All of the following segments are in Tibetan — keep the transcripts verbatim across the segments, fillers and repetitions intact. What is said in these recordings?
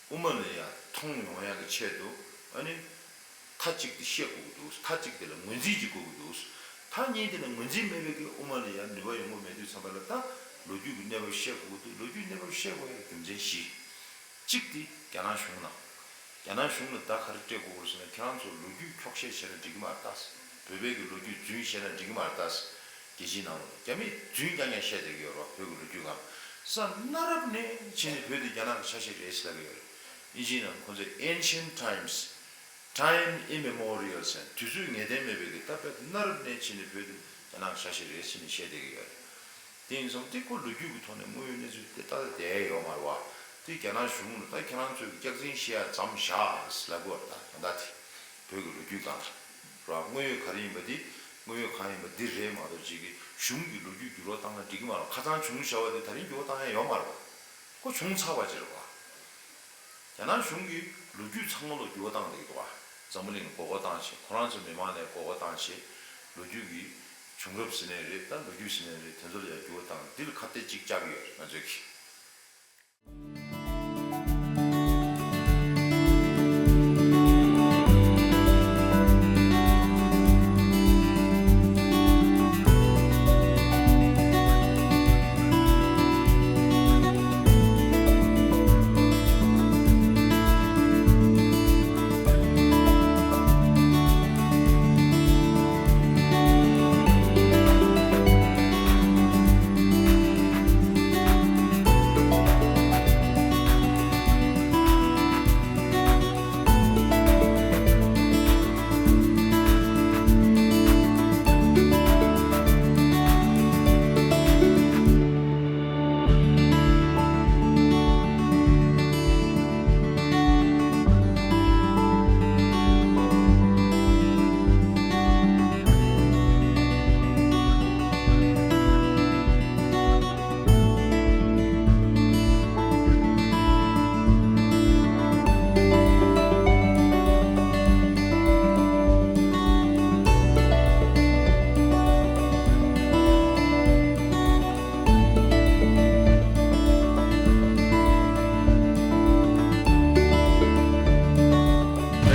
དབུ་མ་ལ་ཡང་མཐོང་ཡོང་ཡག་གི་ཆེད་དུ་ཨ་ནི་མཐའ་གཅིག་དེ་བཤད་དགོས་ཀྱི་འདུག་མཐའ་གཅིག་དེ་ལ་ངོས་འཛིན་བྱེད་དགོས་ཀྱི་འདུག་མཐའ་གཉིས་དེ་ལ་ངོས་འཛིན་མེད་པའི་གི་དབུ་མ་ལ་ཡང་ནུས་པ་ཡོང་གི་མེད་དུས་ཙམ་པ་ལ་ད་ལོ་རྒྱུས་ཀྱི་གནས་བབ་བཤད་དགོས་ཀྱི་འདུག་ལོ་རྒྱུས་གནས་བབ་བཤད་དགོས་ཡག་རྒྱུ་མཚན་བཞི། གཅིག་དེ་རྒྱ་ནག་གཞུང་ནང་། རྒྱ་ནག་གཞུང་ལ་ད་ག་རེ་སྤྲད་དགོས་ཀྱི་རེད་ཟེར་ན། ཁྱེད་རང་ཚོ་ལོ་རྒྱུས་འཁྱོག་བཤད་བྱས་ན་འགྲིག་གི་མ་རེད་ད། བོད་པའི་གི་ལོ་རྒྱུས་རྫུན་བཤད་ན་འགྲིག་གི་མ་རེད་ད། རྒྱལ་སྤྱིའི་ནང་ལ་རྒྱ་མིས་རྫུན་རྐྱང་རྐྱང་བཤད་བསྡད་ཀྱི་ཡོད་རེད་བ། བོད་ཀྱི་ལོ་རྒྱུས་སྒང་། ས་གནའ་རབས་ནས་བྱས་ནས་བོད་དེ་རྒྱ་ནག་གི་ཆ་ཤས་རེད་ཟེར་ལབ་ཀྱི་ཡོད་རེད། ཨིན་ཇིའི་ནང་ཁོང་ཚོས་ancient times, time immemorial ཟེར་དུས་ཚོད་ངེས་གཏན་མེད་པའི་གི་ད་དཔེ་གནའ་རབས་ནས་བྱས་ནས་བོད་དེ་རྒྱ་ནག་གི་ཆ་ཤས་རེད་ཟེར་ནས་བཤད་བསྡད་ཀྱི་ཡོད་རེད། དེ་ཡིན་ཙང་དེ་ཁོ་ལོ་རྒྱུས་ཀྱི་ཐོག་ནས་དངོས་ཡོད་གནས་ཚུལ་དེ་ལྟ་སྟེ་བསྡད་ཡོད་མ་རེད་བ། དེ་རྒྱ་ནག་གཞུང་ལ་ད་ཁྱེད་རང་ཚོས་སྐྱག་རྫུན་བཤད་ཡ་མཚམས་བཞག་ལབ་དགོས་རེད། ད་ད་ལྟ་དེ་བོད་ཀྱི་ལོ་རྒྱུས་སྒང་ར། དངོས་ཡོད་ག་རེ་ཡིན་པ་དེ་དངོས་ཡོད་གང་ཡིན་པ་འདི་རེད་མ་གཏོགས་ཅིག་གི་གཞུང་གི་ལོ་རྒྱུས་འགྱུར་བ་བཏང་ན་འགྲིག་གི་མ་རེད། ཁ་སང་བྱུང་བཞག་པ་དེ་ད་རིང་འགྱུར་བ་བཏང་ཡ་ཡོད་མ་རེད་བ། ཁོ་བྱུང་ཚར་བ་ཅིག་རེད་བ། རྒྱ་ནག་གཞུང་གིས་ལོ་རྒྱུས་ཚང་མ་ལ་འགྱུར་བ་བཏང་བསྡད་ཀྱི་འདུག་བ། འཛམ་བུ་གླིང་ལ་མགོ་སྐོར་བཏང་བྱས། ཁོ་རང་ཚོའི་མི་མང་ནས་མགོ་སྐོར་བཏང་བྱས། ལོ་རྒྱུས་ཀྱི་བྱུང་རབས་ཟེར་ནའི་རེད། ད་ལོ་རྒྱུས་ཟེར་ནའི་རེད། དེ་ཚོ་ལ་ཡང་འགྱུར་བ་བཏང་། འདི་ལ་ཁ་གཏད་གཅིག་བཅག་གི་ཡོད་རེད་ང་ཚོས་ཀྱིས།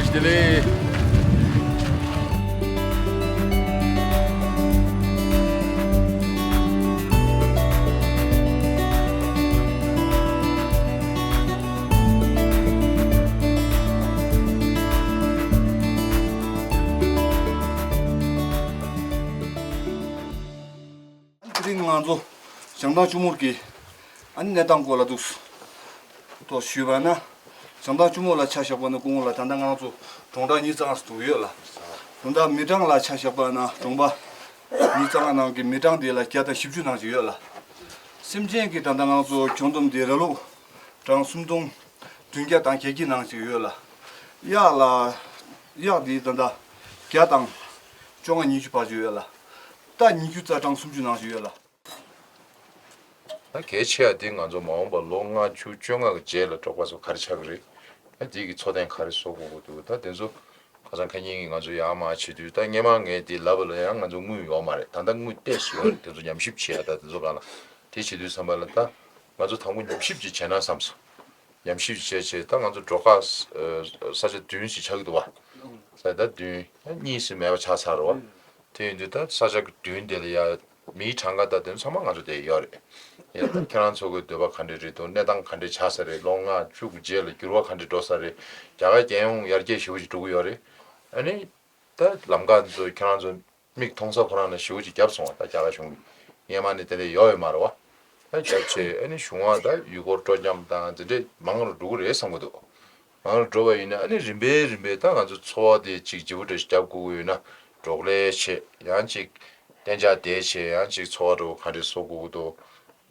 བཀྲ་ཤིས་བདེ་ལེགས། དེ་རིང་ང་ཚོ་བྱང་ཐང་ཆུ་མུར་གྱི་ཨ་ནི་གནས་སྟངས་སྐོར་ལ་འདུག་ཏོ་ཞུས་པ་ན། བྱང་ཐང་ཆུ་མུར་ལ་ཆ་བཞག་པ་ན་སྐུ་ངོ་ལགས། ད་ལྟ་ང་ཚོ་གྲོང་རྡལ་ཉི་ཤུ་རྩ་ལྔ་ཟེར་དུ་ཡོད་ལ། ད་ལྟ་མི་གྲངས་ལ་ཆ་བཞག་པ་ན་གྲོང་པ་ཉི་ཤུ་རྩ་ལྔ་ནང་གི་མི་གྲངས་དེ་ལ་བརྒྱ་དང་བཞི་བཅུ་ནང་ཞིག་ཡོད་ལ། སེམས་ཅན་གྱི་ད་ལྟ་ང་ཚོ་ཁྱོན་བསྡོམས་དེ་ར་ལུག་གྲངས་སུམ་སྟོང་བདུན་བརྒྱ་དང་བརྒྱད་བརྒྱ་ནང་ཞིག་ཡོད་ལ། གཡག་ལ་གཡག་དེ་ད་ལྟ་བརྒྱ་དང་བཅོ་ལྔ་ཉི་ཤུ་བར་ཞིག་ཡོད་ལ། རྟ་ཉི་ཤུ་རྩ་གྲངས་སུམ་ཅུ་ནང་ཞིག་ཡོད་ལ། ད་གལ་ཆེ་བ་འདི་ང་ཚོ་མ་འོངས་པ་ལོ་ལྔ་བཅུ་བཅོ་ལྔ་གི་རྗེས་ལ་འབྲོག་པ་ཚོ་ག་རེ་ཆགས་ཀྱི་རེད། ཨ་འདི་གི་འཚོ་རྟེན་ག་རེ་བཟོ་དགོས་ཀྱི་འདུག་ད་དེ་ཚོ་ཁ་སང་ཁ་ཉིན་གྱི་ང་ཚོ་ཡར་མར་བྱེད་དུས། ད་སྔས་མ་ངས་འདི་ལབ་པ་ལ་ཡང་ང་ཚོ་དངུལ་ཡོད་མ་རེད། ད་ལྟ་དངུལ་ཏོག་ཙམ་ཡོད་རེད། དེ་ཚོ་ཉམས་ཞིབ་བྱེད་ཡ། ད་དེ་ཚོ་སྒང་ལ་དེ་བྱེད་དུས་ཙམ་པ་ལ་ད་ང་ཚོ་དང་པོ་ཉམས་ཞིབ་ཅིག་བྱས་ན་བསམ་སོང་། ཉམས་ཞིབ་བྱས་བྱས་ད་ང་ཚོ་འབྲོག་ཁ་ས་ཆ་བདུན་ཞིག་ཆགས་ཀྱི་འདུག་བ། ས་ཆ་བདུན་གཉིས་སུ་མེད་པ་ཆགས་ཚར་རེད་བ། དེ་ཡིན་དུས་ད་ས་ཆ་བདུན་དེ་ལ་ཡ་མིའི་གྲངས་ཀ་ད་དེ་ཚང་མ་ང་ཚོ་དེ་ཡོད་རེད། ཡ་ད་ཁྱེད་རང་ཚོ་གི་འདོད་པ་ག་འདྲས་རེད་འདུག་གནས་སྟངས་ག་འདྲས་ཆགས་ས་རེད། ལོ་ལྔ་བཅུ་གི་རྗེས་ལ་འགྱུར་བ་ག་འདྲས་འགྲོ་ས་རེད། རྒྱ་གར་རྒྱལ་ཡོངས་ཡར་རྒྱས་ཞེ་པོ་ཅིག་འགྲོ་གི་ཡོད་རེད། ཨ་ནི་ད་ལམ་ཁ་ཚོ་ཁྱེད་རང་ཚོ་མིག་མཐོང་ས་ཁོ་རང་ནས་ཞེ་པོ་ཅིག་བརྒྱབ་སོང་བ། ད་རྒྱ་གར་གཞུང་གིས་སྔས་མ་ནས་དེ་འདྲས་ཡོད་ཡོད་མ་རེད་བ། ད་བརྒྱབ་བྱས་ཨ་ནི་གཞུང་བ་ད་ཡུལ་སྐོར་སྤྲོ་འཆམ་དང་དེ་འདྲས་མང་རུ་འགྲོ་གི་རེད་བསམ་གི་འདུག་མང་རུ་འགྲོ་བ་ཡིན་ན་ཨ་ནི་རིམ་པས་རིམ་པས་ད་ང་ཚོ་འཚོ་བ་དེ་ཅིག་ལྗིད་པོ་འདྲ་ཞིག་རྒྱབ་དགོས་ཀྱི་ཡོད་ན་འབྲོག་ལས་བྱེད། ཡང་ཅིག་གཏན་འཇགས་བསྡད་བྱས་ཡང་ཅིག་འཚོ་བ་འདྲ་བོ་ག་འདྲས་བཟོ་དགོས་ཀྱི་འདུག་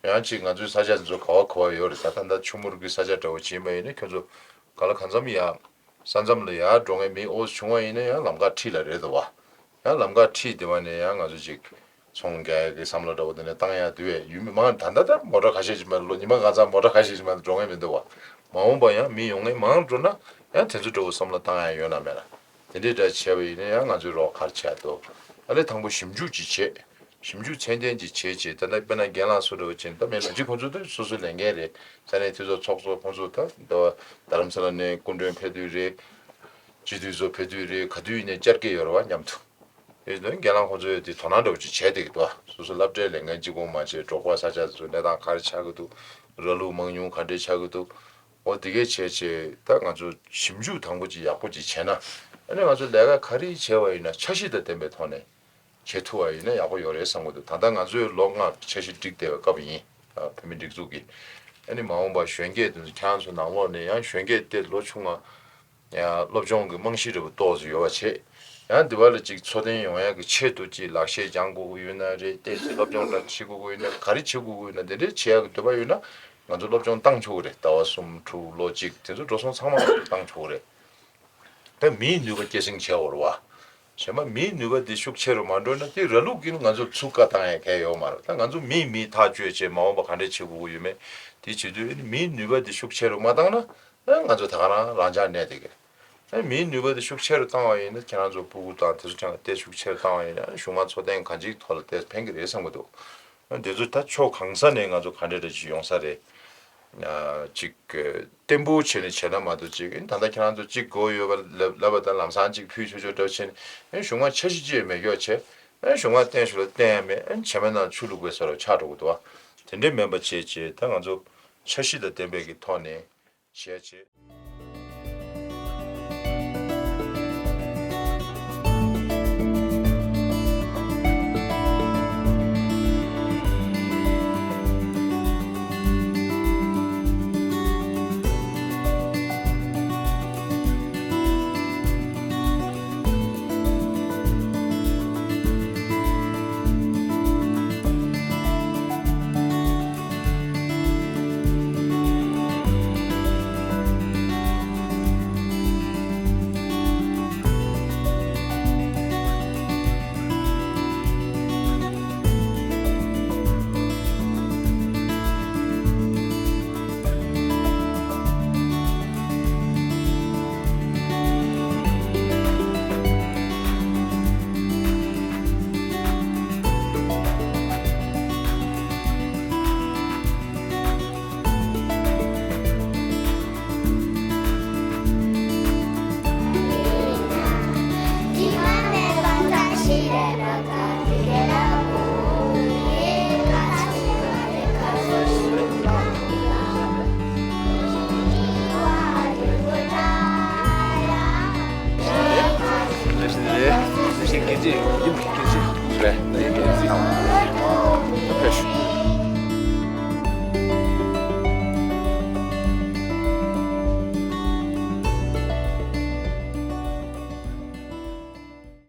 ཡང་ཅིག་ང་ཚོའི་ས་ཆ་འདི་ཚོ་ག་བ་ག་བ་ཡོད་རེད། ད་ད་ལྟ་ཆུ་མུར་གྱི་ས་ཆ་འདྲ་བོ་ཅིག་ཡིན་པ་ཡིན་ན་ཁྱོད་ཚོ་ག་ལ་གང་འཚམ་ཡ་ས་མཚམས་ལ་ཡར་འགྲོ་མཁན་མི་ཨོ་བྱུང་བ་ཡིན་ན་ཡང་ལམ་ཁ་འཁྲིས་ལ་རེད་འདུག་བ། ཡང་ལམ་ཁ་འཁྲིས་དེ་བ་ནས་ཡང་ང་ཚོ་ཅིག་ཚོང་རྒྱག་ཡག་གི་བསམ་བློ་འདྲ་བོ་དེ་འདྲ་བཏང་ཡག་དུས་བས་ཡུལ་མི་མང་ད་ལྟ་ད་མོ་ཊ་ཁ་ཤས་ཅིག་མ་ལོ་ཉི་མ་གང་ཚང་མོ་ཊ་ཁ་ཤས་ཅིག་མ་འགྲོ་མཁན་མི་འདུག་བ། མ་འོངས་པ་ཡང་མི་ཡོང་མཁན་མང་འགྲོ་ན་ཡང་དེ་ཚོ་འདྲ་བོ་བསམ་བློ་བཏང་ཡག་ཡོད་ན་མེད་ན། དེ་འདྲའི་འདྲ་བྱས་པ་ཡིན་ན་ཡང་ང་ཚོའི་རོགས་ག་རེ་བྱས་འདུག་ཨ་ལས་དང་པོ་ཞིབ་འཇུག་ཅིག་བྱས། ཞིབ་འཇུག་ཚད་ལྡན་ཅིག་བྱས་བྱས། ད་ལྟ་དཔེར་ན་རྒན་ལགས་སུ་འདྲ་བོ་བྱས་ད་མེད་ལ་ཅིག་ཁོང་ཚོ་ད་སོ་སོའི་ལས་འགན་རེད། ས་གནས་འཐུས་ཚོགས་ཚོགས་གཙོ་ཁོང་ཚོ་ད་ད་རྡ་རམ་ས་ལ་ནས་སྐུ་མགྲོན་ཕེབས་དུས་རེད། སྤྱི་འཐུས་ཚོ་ཕེབས་དུས་རེད། ག་དུས་ཡིན་ནའི་བཅར་གྱི་ཡོད་རེད་བ་མཉམ་དུ། དེ་ནས་རྒན་ལགས་ཁོང་ཚོས་དེ་དོ་སྣང་འདྲ་བོ་ཅིག་བྱས་བསྡད་ཀྱི་འདུག་སོ་སོ་སློབ་གྲྭའི་ལས་འགན་གཅིག་པོ་མ་བྱས་འབྲོག་པ་ས་ཆ་དེ་ཚོ་གནས་སྟངས་ག་རེ་ཆགས་ཀྱི་འདུག་ར་ལུག་མང་ཉུང་ག་འདྲས་ཆགས་ཀྱི་འདུག་འོ་དེ་གས་བྱས་བྱས་ད་ང་ཚོ་ཞིབ་འཇུག་དང་པོ་ཅིག་ཡག་པོ་ཅིག་བྱས་ན། ཨ་ནི་ང་ཚོ་ལས་ཀ་ག་རེ་བྱས་པ་ཡིན་ན་འཆར་གཞི་དང་ལྡན་པའི་ཐོག་ནས་བྱེད་ཐུབ་པ་ཡིན་ན་ཡག་པོ་ཡོད་རེད་བསམ་གྱི་འདུག་ད་ལྟ་ང་ཚོས་ལོ་ལྔ་འཆར་གཞི་བསྒྲིགས་བསྡད་པའི་སྐབས་ཡིན། ཨ་བོད་མིའི་སྒྲིག་འཛུགས་ཀྱི། ཨ་ནི་མ་འོངས་པ་གཞོན་སྐྱེས་དེ་ཚོ་ཁྱེད་རང་ཚོ་ནང་ལོགས་ནས་ཡང་གཞོན་སྐྱེས་དེ་ལོ་ཆུང་བ། ཡང་སློབ་སྦྱོང་གི་རྨང་གཞི་འདྲ་བོ་ཏོག་ཙམ་ཡོད་པ་བྱེད། ཡང་འདི་བ་ལ་ཅིག་འཚོ་རྟེན་ཡོང་ཡག་གི་ཆེད་དུ་ཅིག་ལག་ཤེས་སྦྱང་དགོས་ཀྱི་ཡོད་ན་རེད། ཏོག་ཙམ་སློབ་སྦྱོང་འདྲ་བྱེད་དགོས་ཀྱི་ཡོད་ན། ག་རེ་བྱེད་དགོས་ཀྱི་ཡོད་ན་དེ་འདྲའི་བྱེད་ཡག་གི་འདོད་པ་ཡོད་ན་ང་ཚོ་སློབ་སྦྱོང་བཏང་ཆོག་གི་རེད། ཟླ་བ་གསུམ་དྲུག་ལོ་གཅིག་དེ་ཚོ་འགྲོ་སོང་ཚང་མ་ང་ཚོ་བཏང་ཆོག་གི་རེད། ད་མིའི་ནུས་པ་སྐྱེད་སྲིང་བྱེད་དགོས་རེད་བ། གཞན་པ་མིའི་ནུས་པ་འདི་ཤུགས་ཆེ་རུ་མ་འགྲོ་ན་དེ་ར་ལུག་གིས་ང་ཚོ་ཚུགས་ཀ་བཏང་ཡག་གལ་ཡོད་མ་རེད། ད་ང་ཚོ་མིས་མི་ཐག་གཅོད་བྱས་མ་འོངས་པ་ག་འདྲས་བྱེད་དགོས་ཀྱི་ཡོད་མེད་དེ་བྱེད་དུས་མིའི་ནུས་པ་འདི་ཤུགས་ཆེ་རུ་མ་བཏང་ན། ཨ་ང་ཚོ་ད་ག་རང་རང་འཇགས་གནས་བསྡད་ཀྱི་རེད། ཨ་མིའི་ནུས་པ་དེ་ཤུགས་ཆེ་རུ་བཏང་བ་ཡིན་ན་ཁྱེད་རང་ཚོ་སྤུ་གུ་དང་དེ་ཚོ་ཁྱེད་རང་ཏོག་ཙམ་ཤུགས་ཆེ་རུ་བཏང་བ་ཡིན་ན་གཞུང་མང་འཚོ་རྟེན་གང་ཅིའི་ཐོག་ལ་ཏོག་ཙམ་ཕན་གྱི་རེད་བསམ་གྱི་འདུག་ཨ་འདི་ཚོ་ད་ཕྱོགས་གང་ས་ནས་ང་ཚོ་ག་འདྲ་འདྲ་ཞིག་ཡོང་ས་རེད། ཨ་ཅིག་བརྟན་པོ་བྱས་ནས་བྱས་ན་མ་གཏོགས་ཅིག་ད་ལྟ་ཁྱེད་རང་ཚོ་ཅིག་དགོས་ཡོད་པ་ལབ་ལབ་པ་དང་ལམ་སང་ཅིག་ཕུལ་ཆོག་ཆོག་འདྲ་བྱས་ནས་ཨ་གཞུང་མང་འཆར་གཞི་ཅིག་མེད་སྐྱོ་བྱས། ཨ་གཞུང་མང་བརྟན་ཞུ་ལ་བརྟན་ཡ་མེད། ཨ་བྱེ་མའི་ནང་ཆུ་བླུགས་པའི་བཟོ་འདྲ་ཆགས་འགྲོ་གི་འདུག་བ། དེ་འདྲའི་མིན་པ་བྱས་བྱས་ད་ང་ཚོ་འཆར་གཞི་དང་ལྡན་པའི་གི་ཐོག་ནས། བྱས་བྱས།